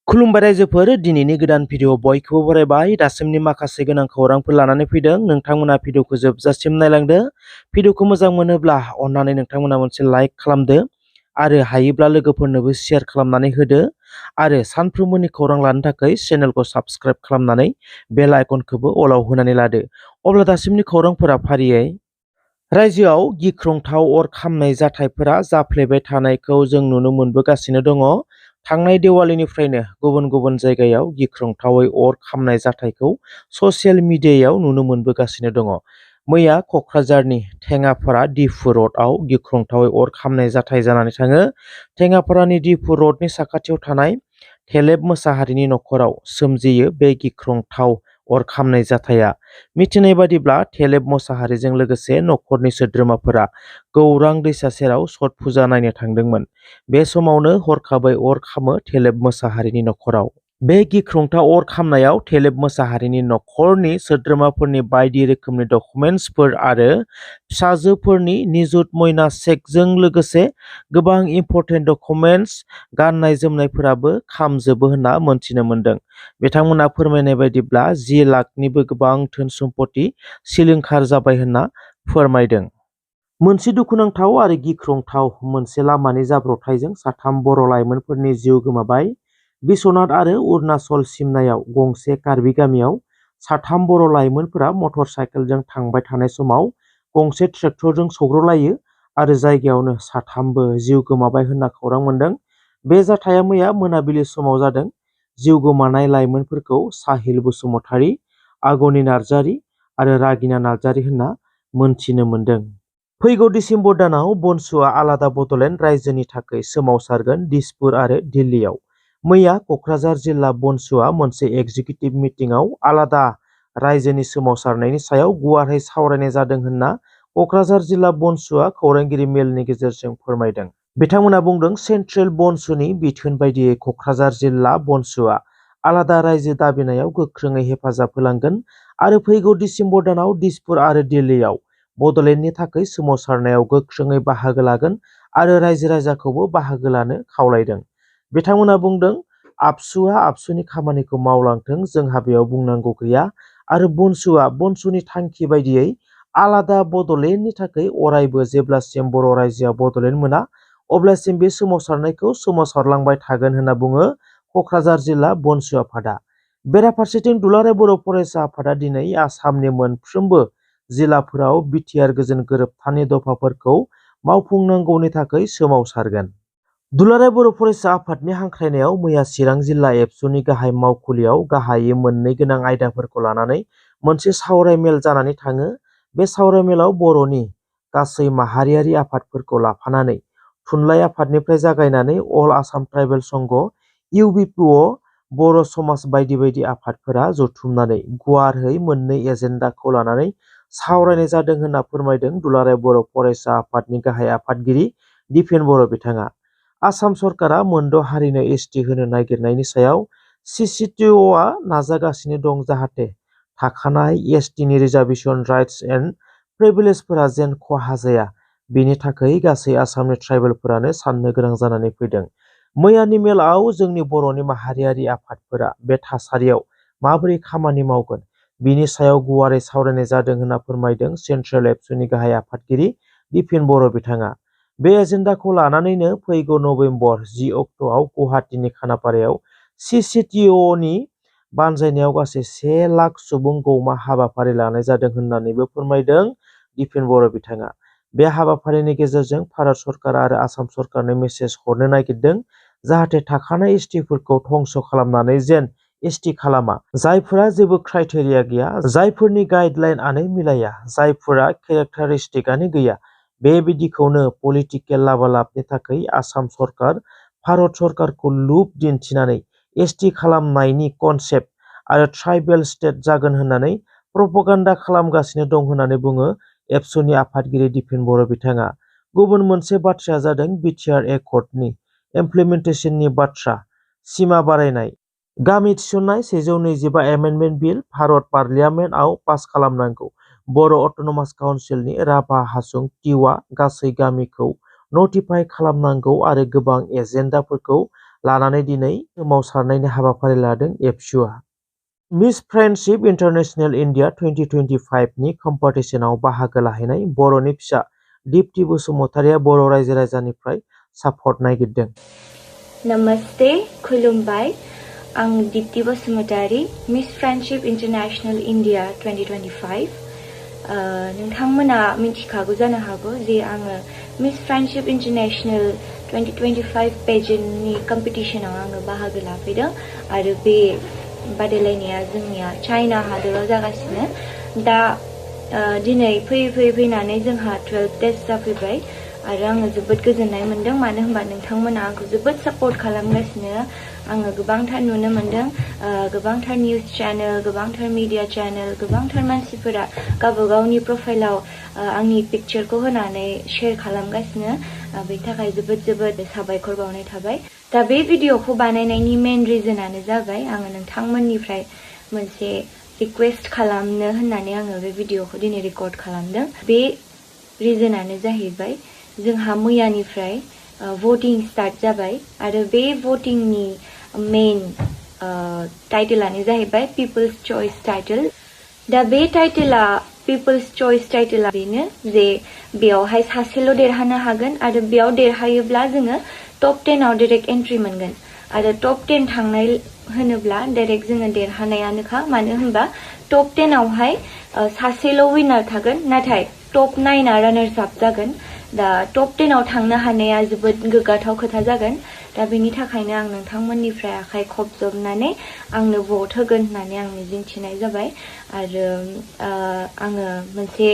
खुलुमबाय रायजोफोर, दिनैनि गोदान भिडिअ बयखौबो बरायबाय। दासिमनि माखासे गोनां खौरांफोर लानानै फैदों। नोंथांमोना भिडिअखौ जोबजासिम नायलांदो। भिडिअखौ मोजां मोनोब्ला अन्नानै नोंथांमोना मोनसे लाइक खालामदो आरो हायोब्ला लोगोफोरनोबो शेयार खालामनानै होदो आरो सानफ्रोमबोनि खौरां लानो थाखाय चेनेलखौ साबस्क्राइब खालामनानै बेल आइकनखौबो अलाव होनानै लादो। अब्ला दासिमनि खौरांफोरा फारियै रायजोआव गिख्रंथाव अर खामनाय जाथायफोरा जाफ्लेबाय थानायखौ जों नुनो मोनबोगासिनो दङ। थांनाय दिवालीनिफ्रायनो गुबुन गुबुन जायगायाव गिख्रंथावै अर खामनाय जाथायखौ ससियेल मिडियायाव नुनो मोनबोगासिनो दङ। मैया क'क्राझारनि टेङापारा डिफु र'डआव गिख्रंथावै अर खामनाय जाथाय जानानै थाङो। टेङापारानि डिफु र'डनि साखाथियाव थानाय थेलेब मोसाहारिनि न'खराव सोमजियो बे गिख्रंथाव अर खामनाय जाथाया। मिथिनाय बादिब्ला थेलेब मोसाहारिजों लोगोसे न'खरनि सोद्रोमाफोरा गौरां दैसा सेराव छठ फुजा नायनो थांदोंमोन। बे समावनो हरखाबै अर खामो थेलेब मोसाहारिनि न'खराव। बे गिख्रंथाव अर खामनायाव थेलेब मोसाहारिनि न'खरनि सोद्रोमाफोरनि बायदि रोखोमनि डकुमेन्टसफोर आरो फिसाजोफोरनि निजुत मयना चेकजों लोगोसे गोबां इम्पर्टेन्ट डकुमेन्टस, गाननाय जोमनायफोराबो खामजोबो होनना मोनथिनो मोन्दों। बिथांमोना फोरमायनाय बायदिब्ला 10 लाखनिबो गोबां धोन सम्पति सिलिंखार जाबाय होनना फोरमायदों। मोनसे दुखुनांथाव आरो गिख्रंथाव मोनसे लामानि जाब्रबथायजों साथाम बर' लाइमोनफोरनि जिउ गोमाबाय। बिश्वनाथ आरो अरुणाचल सिमनायाव गंसे कार्बि गामियाव साथाम बर' लाइमोनफोरा मटर साइकेलजों थांबाय थानाय समाव गंसे ट्रेक्टरजों सौग्रावलायो आरो जायगायावनो साथामबो जिउ गोमाबाय होनना खौरां मोन्दों। बे जाथाया मैया मोनाबिलि समाव जादों। जिउ गोमानाय लाइमोनफोरखौ साहिल बसुमतारी, आगनि नार्जारी आरो रागिना नार्जारी होनना मोनथिनो मोन्दों। फैगौ डिसेम्बर दानाव बनसुआ आलादा बड'लेण्ड रायजोनि थाखाय सोमावसारगोन दिसपुर आरो दिल्लीयाव। मैया क'क्राझार जिल्ला बनसुआ मोनसे एग्जिकिउटिभ मिटिंआव आलादा रायजोनि सोमावसारनायनि सायाव गुवारै सावरायनाय जादों होनना क'क्राझार जिल्ला बनसुआ खौरांगिरि मेलनि गेजेरजों फोरमायदों। बिथांमोना बुंदों, सेन्ट्रेल बनसुनि बिथोन बायदियै क'क्राझार जिल्ला बनसुआ आलादा रायजो दाबिनायाव गोख्रोङै हेफाजाब होलांगोन आरो फैगौ डिसेम्बर दानाव दिसपुर आरो दिल्लीयाव बड'लेण्डनि थाखाय सोमावसारनायाव गोख्रोङै बाहागो लागोन आरो रायजो राजाखौबो बाहागो लानो खावलायदों। बिथांमोना बुंदों, आबसुआ आबसुनि खामानिखौ मावलांथों, जोंहा बेयाव बुंनांगौ गैया आरो बनसुआ बनसुनि थांखि बायदियै आलादा बड'लेण्डनि थाखाय अरायबो जेब्लासिम बर' रायजोआ बड'लेण्ड मोना अब्लासिम बे सोमावसारनायखौ सोमावसारलांबाय थागोन होनना बुङो क'क्राझार जिल्ला बनसु आफादा। बेराफारसेथिं दुलाराय बर' फरायसा आफादा दिनै आसामनि मोनफ्रोमबो जिल्लाफोराव बिटिआर गोजोन गोरोबथानि दफाफोरखौ मावफुंनांगौनि थाखाय सोमावसारगोन। दुलाराय बर' फरायसा आफादनि हांख्रायनायाव मैया चिरां जिल्ला एबसुनि गाहाय मावखुलियाव गाहायै मोननै गोनां आयदाफोरखौ लानानै मोनसे सावरायमेल जानानै थाङो। बे सावरायमेलाव बर'नि गासै माहारियारि आफादफोरखौ लाफानानै थुनलाइ आफादनिफ्राय जागायनानै अल आसाम ट्राइबेल संघ, इउबिपिअ, बर' समाज बायदि बायदि आफादफोरा जथुमनानै गुवारै मोननै एजेन्डाखौ लानानै सावरायनाय जादों होनना फोरमायदों दुलाराय बर' फरायसा आफादनि गाहाय आफादगिरि दिपेन बर' बिथाङा। आसाम सरकारा मोनद' हारिनो एसटि होनो नागिरनायनि सायाव सिसिटिअआ नाजागासिनो दं जाहाथे थाखानाय एसटिनि रिजार्भेसन राइट्स एन्ड प्रिभिलेजफोरा जेन खहा जाया, बेनि थाखाय गासै आसामनि ट्राइबेलफोरानो साननो गोनां जानानै फैदों। मैयानि मेलआव जोंनि बर'नि माहारियारि आफादफोरा बे थासारियाव माबोरै खामानि मावगोन बिनि सायाव गुवारै सावरायनाय जादों होनना फोरमायदों सेन्ट्रेल एबसुनि गाहाय आफादगिरि दिपेन बर' बिथाङा। बे एजेन्डाखौ लानानैनो फैगौ नभेम्बर 10 अक्ट'आव गुवाहाटीनि खानापारायाव सिसिटिअनि बानजायनायाव गासै 1 लाख सुबुं गौमा हाबाफारि लानाय जादों होननानैबो फोरमायदों दिपेन बर' बिथाङा। बे हाबाफारिनि गेजेरजों भारत सरकार आरो आसाम सरकारनो मेसेज हरनो नागिरदों जाहाथे थाखानाय एसटिफोरखौ धंस खालामनानै जेन एसटि खालामा, जायफोरा जेबो क्राइटेरिया गैया, जायफोरनि गाइडलाइनआनो मिलाया, जायफोरा केरेक्टारिस्टिकआनो गैया, बेबायदिखौनो पलिटिकेल लाबालाबनि थाखाय आसाम सरकार, भारत सरकारखौ लुप दिन्थिनानै एसटि खालामनायनि कनसेप्ट आरो ट्राइबेल स्टेट जागोन होननानै प्रपगान्डा खालामगासिनो दं होननानै बुङो एबसुनि आफादगिरि दिपेन बर' बिथाङा। गुबुन मोनसे बाथ्राया जादों बिटिआर एकर्डनि इमप्लिमेन्टेसननि बाथ्रा। सिमा बारायनाय, गामि थिसननाय 125 एमेन्डमेन्ट बिल भारत पार्लियामेन्टआव पास खालामनांगौ। बर' अट'नमास काउन्सिलनि राभा हासं टिउआ गासै गामिखौ नटिफाइ खालामनांगौ आरो गोबां एजेन्डाफोरखौ लानानै दिनै मावसारनायनि हाबाफारि लादों ABSUआ। मिस फ्रेन्डशिप इन्टारनेशनेल इन्डिया 2025 नि कम्पिटिशनाव बाहागो लाहैनाय बर'नि फिसा दीप्ति बसुमतारिया बर' रायजो राजानिफ्राय सापर्ट नागिरदों। नमस्ते, खुलुमबाय। आं Deepti Basumatary, miss friendship international India 2025। नोंथांमोना मिथिखागौ जानो हागौ जे आङो मिस फ्रेन्डशिप इन्टारनेशनेल 2025 पेजेन्टनि कम्पिटिशनाव आङो बाहागो लाफैदों आरो बे बादायलायनाया जोंनिया चाइना हादराव जागासिनो। दा दिनै फैनानै जोंहा 12 डेज जाफैबाय आरो आङो जोबोद गोजोननाय मोनदों, मानो होनबा नोंथांमोना आंखौ जोबोद सापर्ट खालामगासिनो। आङो गोबांथार नुनो मोनदों, गोबांथार निउज चेनेल, गोबांथार मिडिया चेनेल, गोबांथार मानसिफोरा गावबागावनि प्रफाइलाव आंनि पिक्चारखौ होनानै शेयार खालामगासिनो। बेनि थाखाय जोबोद साबायखर बावनाय थाबाय। दा बे भिडिअखौ बानायनायनि मेन रिजनानो जाबाय आङो नोंथांमोननिफ्राय मोनसे रिक्वेस्ट खालामनो होननानै आङो बे भिडिअखौ दिनै रेकर्ड खालामदों। बे रिजनानो जाहैबाय जोंहा मैयानिफ्राय भटिं स्टार्ट जाबाय आरो बे भटिंनि मेन टाइटेलानो जाहैबाय पिपल्स चॉइस टाइटेल। दा बे टाइटेला पिपल्स चॉइस टाइटेला बेनो जे बेयावहाय सासेल' देरहानो हागोन आरो बेयाव देरहायोब्ला जोङो टप 10आव डाइरेक्ट एन्ट्रि मोनगोन आरो टप 10 थांनाय होनोब्ला डाइरेक्ट जोङो देरहानायानोखा, मानो होनबा टप 10आवहाय सासेल' विनार थागोन, नाथाय टप 9आ रानार्स आप जागोन। दा टप 10आव थांनो हानाया जोबोद गोग्गाथाव खोथा जागोन। दा बेनि थाखायनो आं नोंथांमोननिफ्राय आखाइ खबजबनानै आंनो भट होगोन होननानै आं मिजिंथिनाय जाबाय आरो आङो मोनसे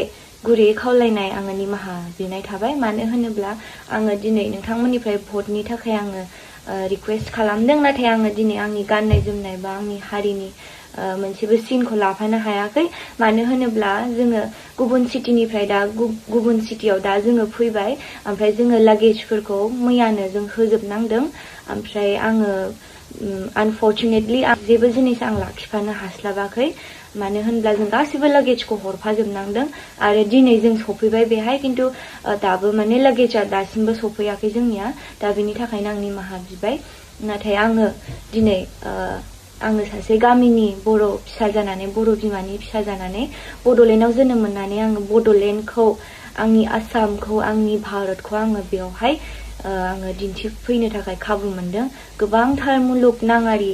गुरै खावलायनाय, आङो निमाहा बिनाय थाबाय, मानो होनोब्ला आङो दिनै नोंथांमोननिफ्राय भटनि थाखाय आङो रिक्वेस्ट खालामदों, नाथाय आङो दिनै आंनि गाननाय जोमनाय बा आंनि हारिनि मोनसेबो सिनखौ लाफानो हायाखै। मानो होनोब्ला जोङो गुबुन सिटिनिफ्राय दा गुबुन सिटियाव दा जोङो फैबाय, ओमफ्राय जोङो लागेजफोरखौ मैयानो जों होजोबनांदों। ओमफ्राय आङो आनफर्चुनेटलि जेबो जिनिस आं लाखिफानो हास्लाबाखै, मानो होनब्ला जों गासिबो लागेजखौ हरफाजोबनांदों आरो दिनै जों सफैबाय बेहाय, खिन्थु दाबो माने लागेजआ दासिमबो सफैयाखै जोंनिया। दा बेनि थाखायनो आं निमाहा बिबाय। नाथाय आङो दिनै आङो सासे गामिनि बर' फिसा जानानै, बर' बिमानि फिसा जानानै, बड'लेण्डआव जोनोम मोननानै आङो बड'लेण्डखौ, आंनि आसामखौ, आंनि भारतखौ आङो बेवहाय आङो दिन्थिफैनो थाखाय खाबु मोनदों। गोबांथार मुलुगनाङारि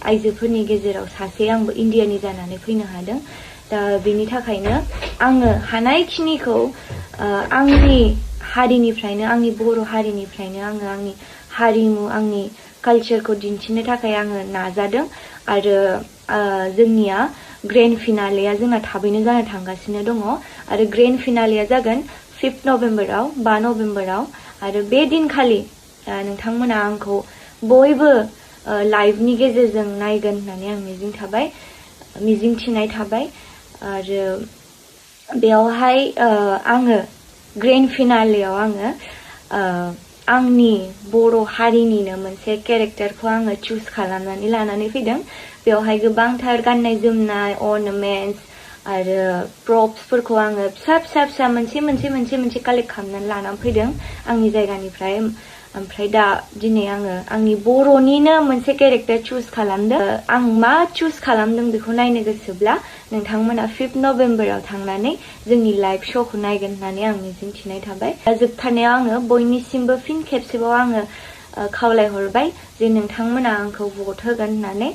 आइजोफोरनि गेजेराव सासे आंबो इण्डियानि जानानै फैनो हादों। दा बेनि थाखायनो आङो हानायखिनिखौ आंनि हारिनिफ्रायनो, आंनि बर' हारिनिफ्रायनो आङो आंनि हारिमु, आंनि कालचारखौ दिन्थिनो थाखाय आङो नाजादों आरो जोंनिया ग्रेन्ड फिनालेया जोंना थाबैनो जानो थांगासिनो दङ आरो ग्रेन्ड फिनालेया जागोन 5 नभेम्बराव, 5 नभेम्बराव। आरो बे दिनखालि नोंथांमोना आंखौ बयबो लाइभनि गेजेरजों नायगोन होननानै आं मिजिंथिनाय थाबाय आरो बेयावहाय आङो ग्रेन्ड फिनालेयाव आङो आंनि बर' हारिनिनो मोनसे केरेक्टारखौ आङो चुज खालामनानै लानानै फैदों। बेवहाय गोबांथार गाननाय जोमनाय, अर्नामेन्ट्स आरो प्रप्सफोरखौ आङो फिसा मोनसे कालेक्ट खालामनानै लानानै फैदों आंनि जायगानिफ्राय। ओमफ्राय दा दिनै आङो आंनि बर'निनो मोनसे केरेक्टार चुज खालामदों। आं मा चुज खालामदों बेखौ नायनो गोसोब्ला नोंथांमोना 5 नभेम्बराव थांनानै जोंनि लाइभ श'खौ नायगोन होननानै आं मिजिंथिनाय थाबाय। दा जोबथारनायाव आङो बयनिसिमबो फिन खेबसेबाव आङो खावलायहरबाय जे नोंथांमोना आंखौ भट होगोन होननानै।